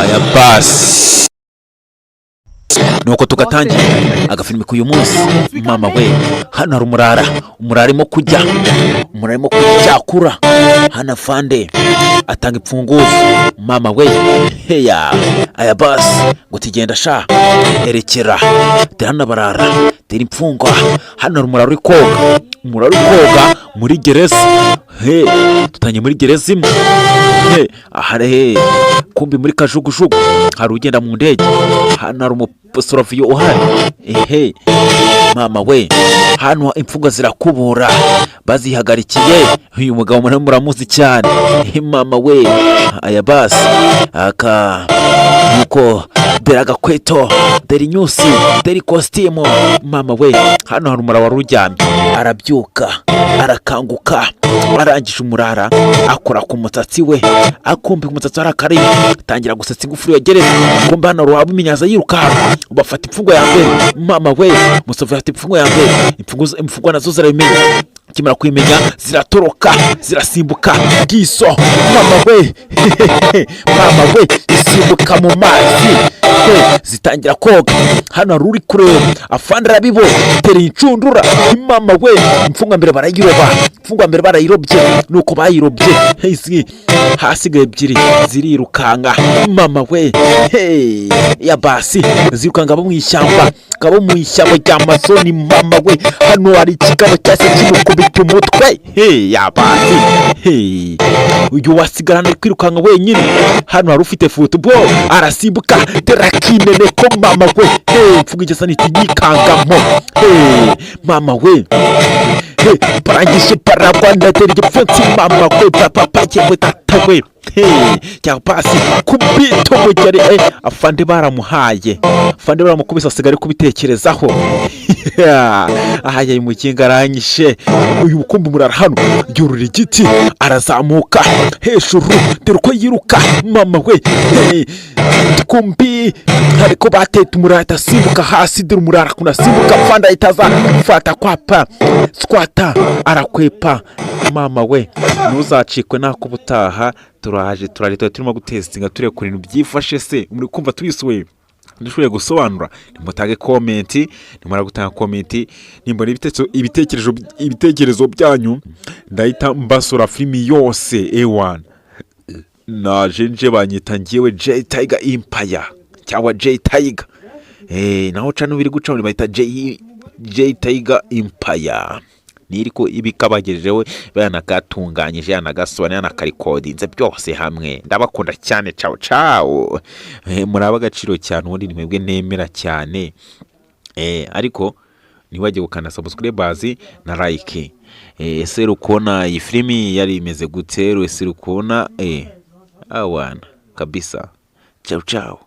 Aya basi, nuko tugatangira agafilimi k'uyu munsi. Mama we, hano hari umurara, umurara arimo kujya, umurara arimo kucyakura. Hano afande atanga imfunguzo. Mama we, heya, aya basi, ngo tugenda sha, erekera dore hano barara, dore imfungwa. Hano hari umurara uri koga, umurara uri koga muri gereza. He, dutangiye muri gereza imwe. He, aha he, kumbi muri kajugujugu hari ugenda mu ndege. Hano hari umusoroviyo uhari. Ehe, mama we, hano imfungwa zirakubura, bazihagarikiye. Uyu mugabo muramuzi cyane. Ehe, mama we, aya basi, aka nuko dore agakweto, dore inyusi, dore ikositimu. Mama we, hano hari umurara wari uryamye, arabyuka, arakanguka. Arangije umurara akora ku musatsi we, akumva umusatsi wari akarimi, atangira gusetsa ingufuri ya gereza. Kumbe hano ruhaba iminyaza yirukanka, bafata imfungwa ya mbere. Mama we, musovu afata imfungwa ya mbere. Imfungwa nazo zirabimenya, kimara kuyimenya ziratoroka, zirasimbuka ngiso. Mama we, mama we, isimbuka mu mazi. He, zitangira koga. Hano hari uri kureba, afande arabibona, tera inshundura. Mama we, imfungwa mbere barayiroba, imfungwa mbere barayirobye. Nuko bayirobye, hasigaye ebyiri zirirukanka. Mama we, hey, ya basi, zirukanka bo mu ishyamba, kabo mu ishyamba rya Amazoni. Mama we, hano hari ikigabo cyase kimukubita umutwe. Hey, ya basi, hey, uyu wasigarana ari kwirukanka wenyine. Hano hari ufite football, arasimbuka, tera kineneko. Mama we, hey, mvuga igisa n'ikiyikangamo. Hey, mama we, hey, barangije baragwa, ndatera igipfunsi. Mama we, papa yewe, tata we, hey, cya pasi kubita umugeri. Afande baramuhaye, afande baramukubise, asigaye ari kubitekerezaho. Aha yayi mukinga aranyishe uyu. Bukumbi murara hano, yurura igiti, arazamuka hejuru, dore uko yiruka. Mama we, hey, kumbi ariko bateta umurara asimbuka hasi. Dore umurara ukuntu asimbuka, afande ahita aza fata kwapa squata, arakwepa. Mama we, ntuzacikwe nako ubutaha turaje, turaje, tuba turimo gutesitinga, tureba ukuntu ibintu byifashe. Se muri kumva tubisuye, dushoboye gusobanura? Nimutange comment. Nimara gutanga comment, nimbona ibitekerezo byanyu, ndahita mbasura filimi yose. Ewana, naje nje, banyita ngewe J Tiger Empire cyangwa J Tiger. Naho cano biri guca bayita J Tiger Empire, niri ko ibikabagejejeho, yanakatunganyije, yanagasobanuye, yanakarikodinze byose hamwe. Ndabakunda cyane, ciao ciao. Muri ab'agaciro cyane, ubundi ni mwebwe nemera cyane. Ariko ntiwajye gukanda subscribers na like. Ese uri kubona iyi filimi yari imeze gute? Ese uri kubona awana kabisa? Ciao ciao.